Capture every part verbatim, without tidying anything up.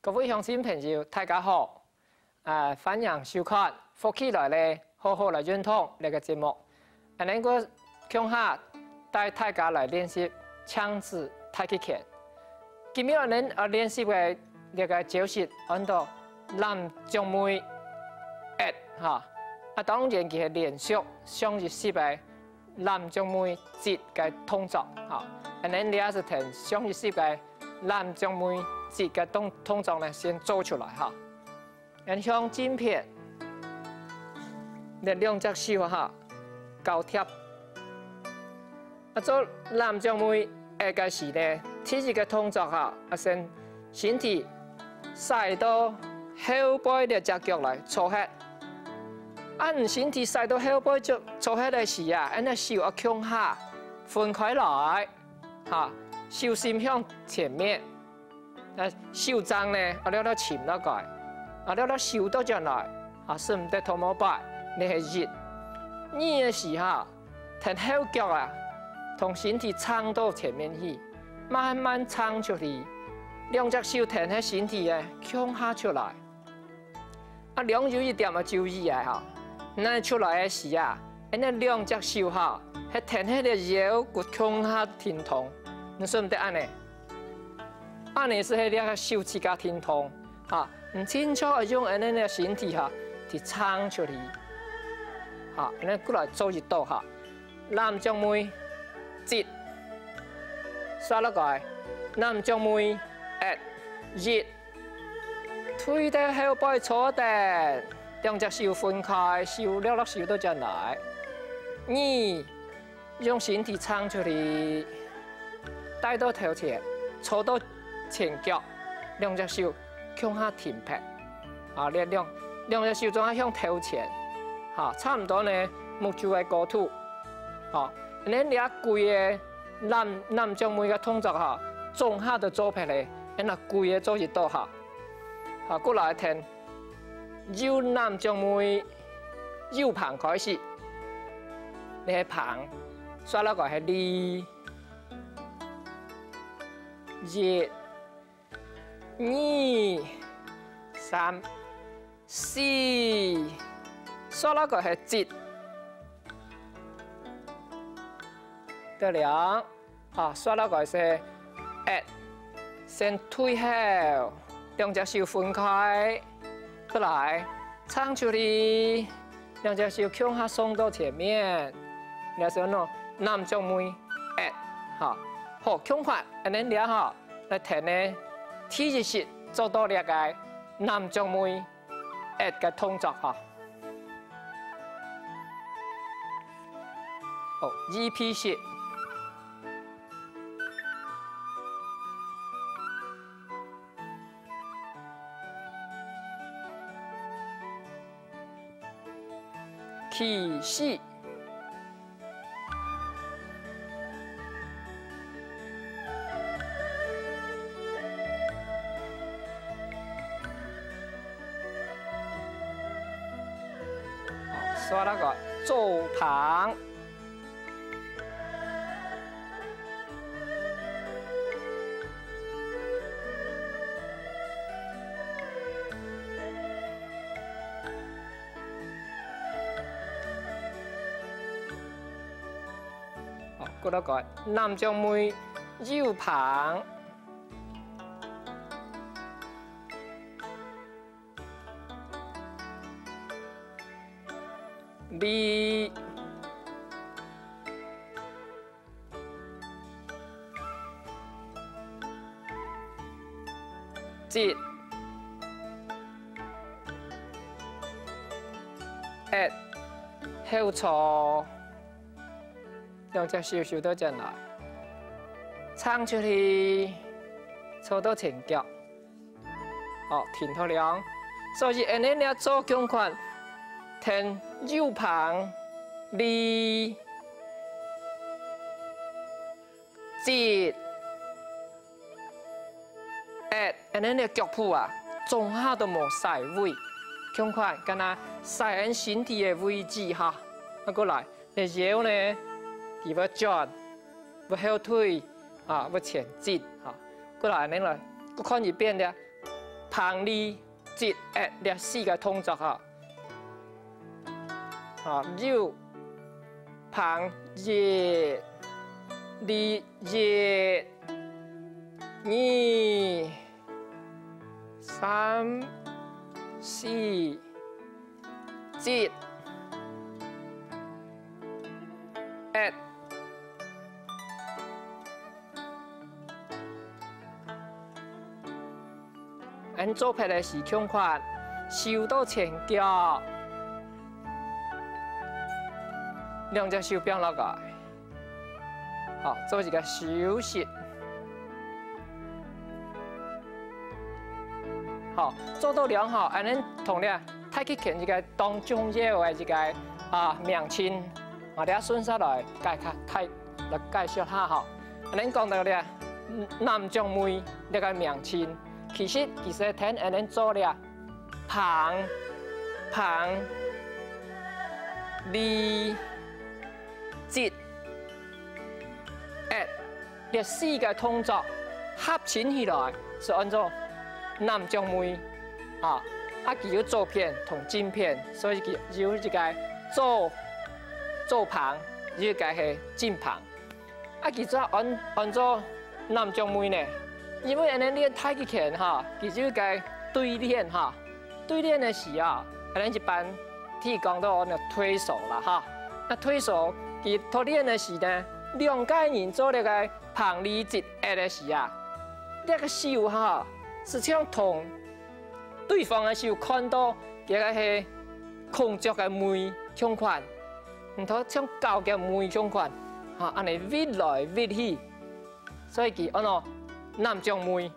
各位鄉親朋友，大家好！啊，歡迎收看《福氣來了，好好來運動》這个節目。恁呢，𠊎共下帶大家來練習正子太極拳。今日𠊎等愛練習个這个招式安到攬掌尾壓哈。啊，當然佢係連續上一式个攬掌尾直个動作哈。恁呢這係同上一式个攬掌尾直个動動作呢，先做出來哈。恁向正片，這兩隻手哈，交疊。啊，做攬掌尾壓个時呢，第一个動作哈，啊，先身體徙到後背這隻腳來坐核。啊，你身體徙到後背就坐核个時啊，恁呢手愛共下分開來，哈，手心向前面。 啊，手踭呢，啊，略略沉落來，啊，略略收倒轉來，啊，使毋得頭毛擺，這係一。二个時哈，跈後腳啊，同身體撐到前面去，慢慢撐出去，兩隻手跈核身體个共下出來。 啊，兩有一點愛注意个哈，你出來个時啊，恁呢兩隻手哈，係跈核這腰骨共下停動，你使毋得恁呢。恁呢係係這个手自家停動，哈，你盡量愛用恁呢个身體哈，去撐出去。哈，恁呢過來做一到哈，攬掌尾，直，徙落來，攬掌尾，壓，一， 退到後背坐等，兩隻手分開，手略略收倒轉來。二，用身體撐出去，帶到頭前，坐到前腳，兩隻手共下停拍。啊，這兩，兩隻手總愛向頭前，哈，差毋多呢，目珠个高度。好，恁呢這幾个攬，攬掌尾个動作哈，總下都做拍咧，恁呢幾个做一到哈。 好，過來跈右攬掌尾，右挷開始。這係挷，徙落來係二，一，二，三，四，徙落來係一，到了。 好，徙落來係壓，先退後，兩隻手分開，過來，撐出去，兩隻手共下送到前面，這時候呢，攬掌尾壓，好，好，共下，恁呢這下，來跈呢，第一式做到這个攬掌尾 壓个動作哈。好，E P式。起勢。 徙落來做挷。 好，過來講，攬掌尾右挷。二。 直，壓，後坐，兩隻手收倒轉來，撐出去，坐到前腳。 好，停好了。所以恁呢這做共款，跈右挷，二，直，壓，恁呢這腳步啊，總下都無徙位。共款，敢若徙𠊎身體个位置哈。啊，過來，這腰呢，佢會轉，會後退，啊，會前進，哈。過來，恁呢來，過看一遍了。挷、挃、擛、擛這四个動作哈。啊，右挷一、二、一、二、三、四、擛、擛。 恁做法个時共款，收到前腳，兩隻手放落來，好，做一個收息。好，做到了吼，恁樣同這太極拳一個當重要个一個啊名稱，𠊎這順續來解開，來介紹下吼。恁樣講到這，嗯，男掌妹這個名稱，其實其實聽恁樣做這 挷、挷、擛、擛、擛，這四個動作合成起來，係安到男掌妹。啊，啊，佢有左片同正片，所以佢有一個左、左挷，有一個係正挷。 啊，佢做安、安到男掌妹呢，因為恁樣練太極拳哈，佢就該對練哈，對練个時啊，恁樣一般提講到安到對手啦哈。該對手佢在練个時呢，兩個人做這個挷擛擛擛个時啊，這個手哈，係像同對方个手看到這個係孔雀个尾共款。 毋通像狗个尾共款，哈，恁樣拂來拂去，所以佢安到男掌妹。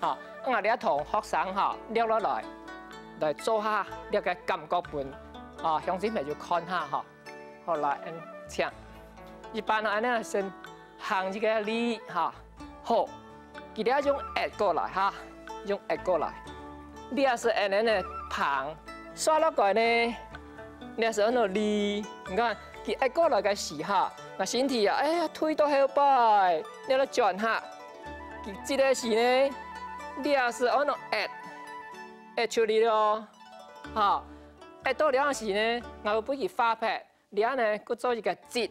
哈，𠊎這同學生哈，錄落來，來做下這個感覺分，啊，鄉親朋友看下哈。好，來，嗯，請。一般恁樣先 挷一個擛哈。好，佢這用擛過來哈，用擛過來。這係恁樣个挷，紲落來呢，這係安到擛。你看，佢擛過來个時哈，該身體啊，哎呀，退到後背，你來轉下。佢這個時呢，這係安到擛，擛出去咯。哈，擛到這時呢，𠊎會分佢劃撇，這呢，佢做一個擛。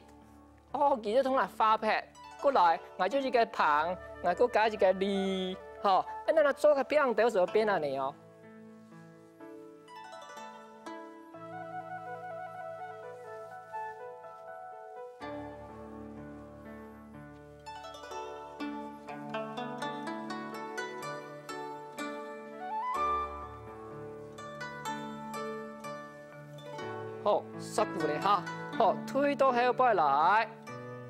哦，佢就同𠊎劃撇，過來，𠊎就一個挷，𠊎過加一個擛，吼，恁樣做个變調就變恁樣哦。 好，煞骨咧哈，好，退到後背來，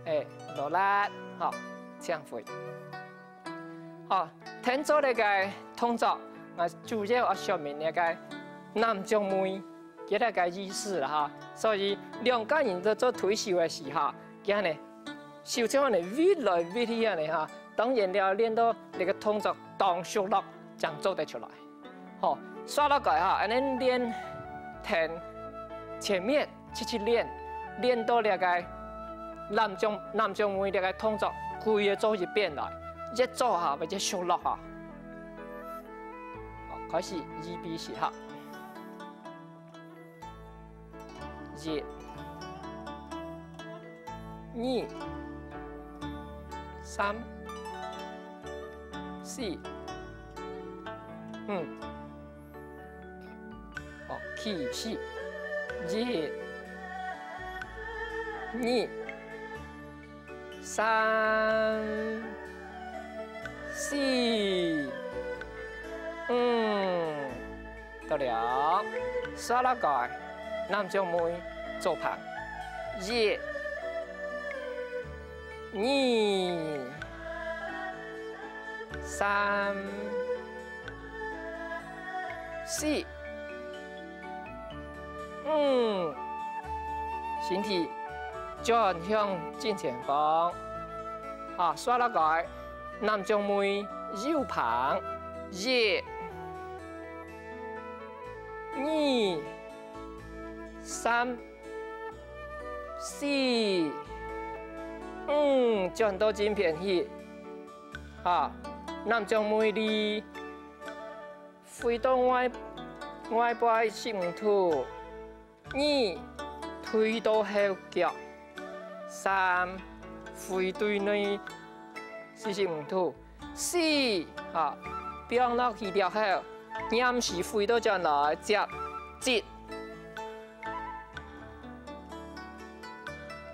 哎，落力，好，請回。好，聽做這個動作，𠊎主要愛說明這個男掌妹，佢這個意思啦哈。所以兩個人在做推手个時候，佢恁樣手像恁樣拂來拂去恁樣哈，當然了，練到這個動作當熟絡，正做得出來。 好，紲落來哈，恁樣練，跈前面直直練，練到這個男掌，男掌妹這個動作，規个做一遍來，越做哈，會越熟絡哈。好，開始預備時哈。 一、二、三、四、五。哦，起勢。一、二、 三、四、五，到了，紲落來，男掌妹做挷，一、二、三、 四、五，身體轉向正前方。好，紲落來，男掌妹右挷，一、二、三、四、五，轉到正片去。 啊，男掌妹哩，飛到外，外背十五度。二，退到後腳。三，飛對內四十五度。四，哈，放落去了後，黏時飛倒轉來，接直。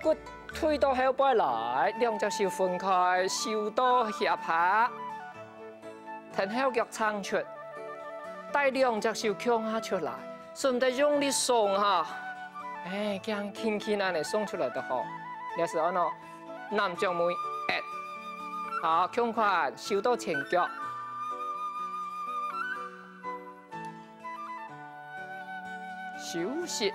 骨推到後背來，兩隻手分開，收到脅下，跈後腳撐出，帶兩隻手共下出來，順帶用力鬆哈。哎，這樣輕輕恁仔鬆出來就好。這時候呢，揇掌尾，at。好，共款收到前腳。 休息。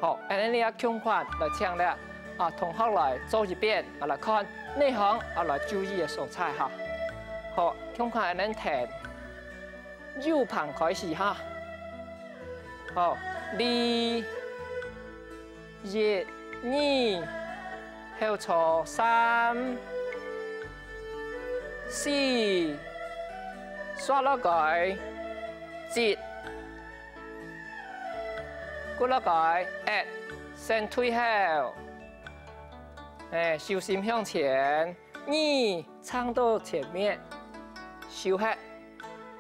好，恁仔這共款來請這，啊，同學來做一遍，啊，來看哪項，啊，來注意个所在哈。好，共款恁仔跈，右爿開始哈。好，二， 一、二，後坐三、四，煞落來，直，骨落來，一，先退後，哎，手心向前，二，撐到前面，收核，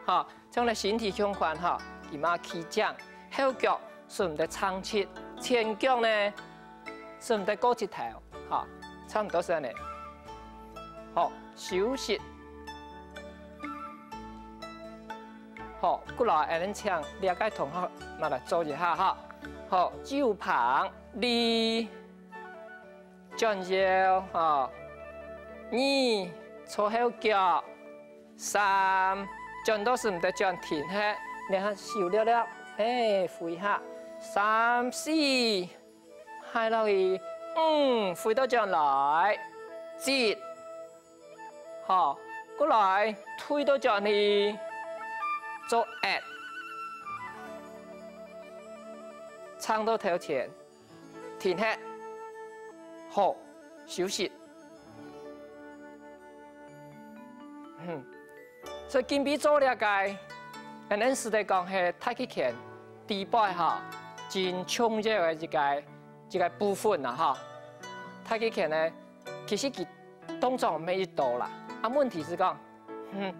好。 像這身體共款哈，佢嘛企正，後腳順得撐直，前腳呢順得過直頭，哈，差毋多係恁仔。好，休息。好，過來，恁仔請這個同學嘛來做一下哈。好，右爿，二， 轉腰，吼。二，坐後腳。三，轉到使毋得轉，停核，然後手略略，嘿，揮下。三、四，下落去。五，揮倒轉來。直。好，過來，推倒轉去。做S。撐到頭前。 停核，好，休息。嗯，所以今晡日做這個，恁仔實在講係太極拳底背吼，真重要个一個，一個部分啦吼。太極拳呢，其實佢動作無幾多啦，啊，問題係講， 嗯，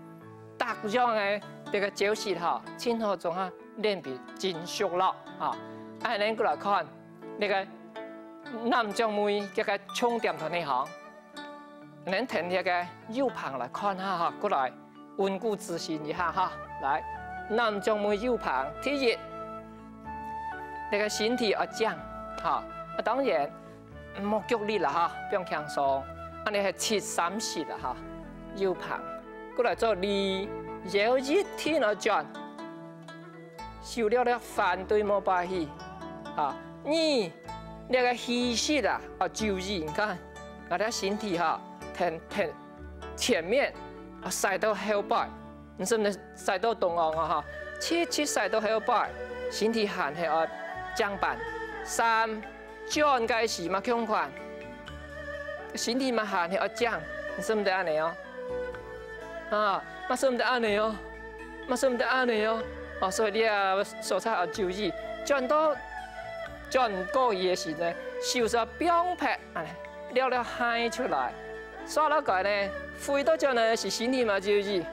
逐樣个這個招式吼，盡好總下練到真熟絡，吼。啊，恁仔過來看，這個揇掌尾這個重點在哪項？恁仔跈這個右爿來看下吼，過來，溫故知新一下哈。來，揇掌尾右爿，第一，這個身體愛正，吼。啊，當然， 毋好腳力啦哈，放輕鬆。恁仔係七三十啦哈，右爿。過來做二，腰一定愛轉，手略略翻對無擺去。哈，二，這個虛實啊，愛注意，你看，𠊎這身體哈，跈，跈前面，啊，徙到後背。 你使毋使徙到中央啊哈？直直徙到後背，身體還係愛正爿。三，轉个時嘛共款，身體嘛還係愛正，你使毋得恁仔哦。啊，嘛使毋得恁仔哦，嘛使毋得恁仔哦。哦，所以你啊，手冊愛注意，轉到，轉過去个時呢，手係放撇，恁仔。 略略㧡出來。煞落來呢，揮倒轉呢係身體嘛注意，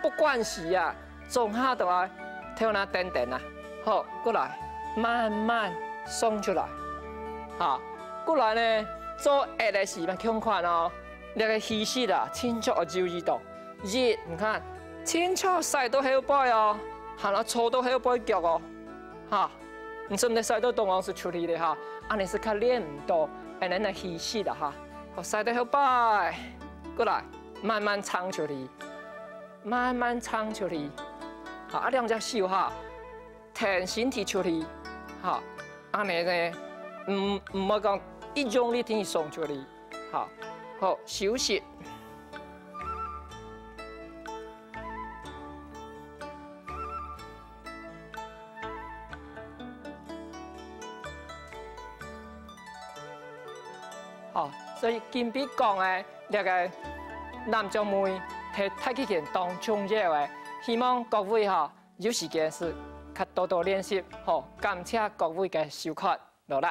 不管時啊，總下都愛頭那顛顛啊。好，過來，慢慢送出來。好，過來呢，做S个時嘛共款哦，這個虛實啊，盡著愛注意到。一，你看，盡著徙到後背哦，還愛坐到後背腳哦，哈。 你使毋得徙到中央就出去了哈，恁仔係較練毋到恁仔个虛實啊哈。好，徙到後背，過來，慢慢撐出去，慢慢撐出去。好，啊，兩隻手哈，跈身體出去。好，恁仔呢，毋，毋好講一用力定送出去。好，好，休息。 哦，所以今晡日講个這個男將妹係太極拳當重要个，希望各位吼有時間時較多多練習，好，感謝各位个收看，勞力。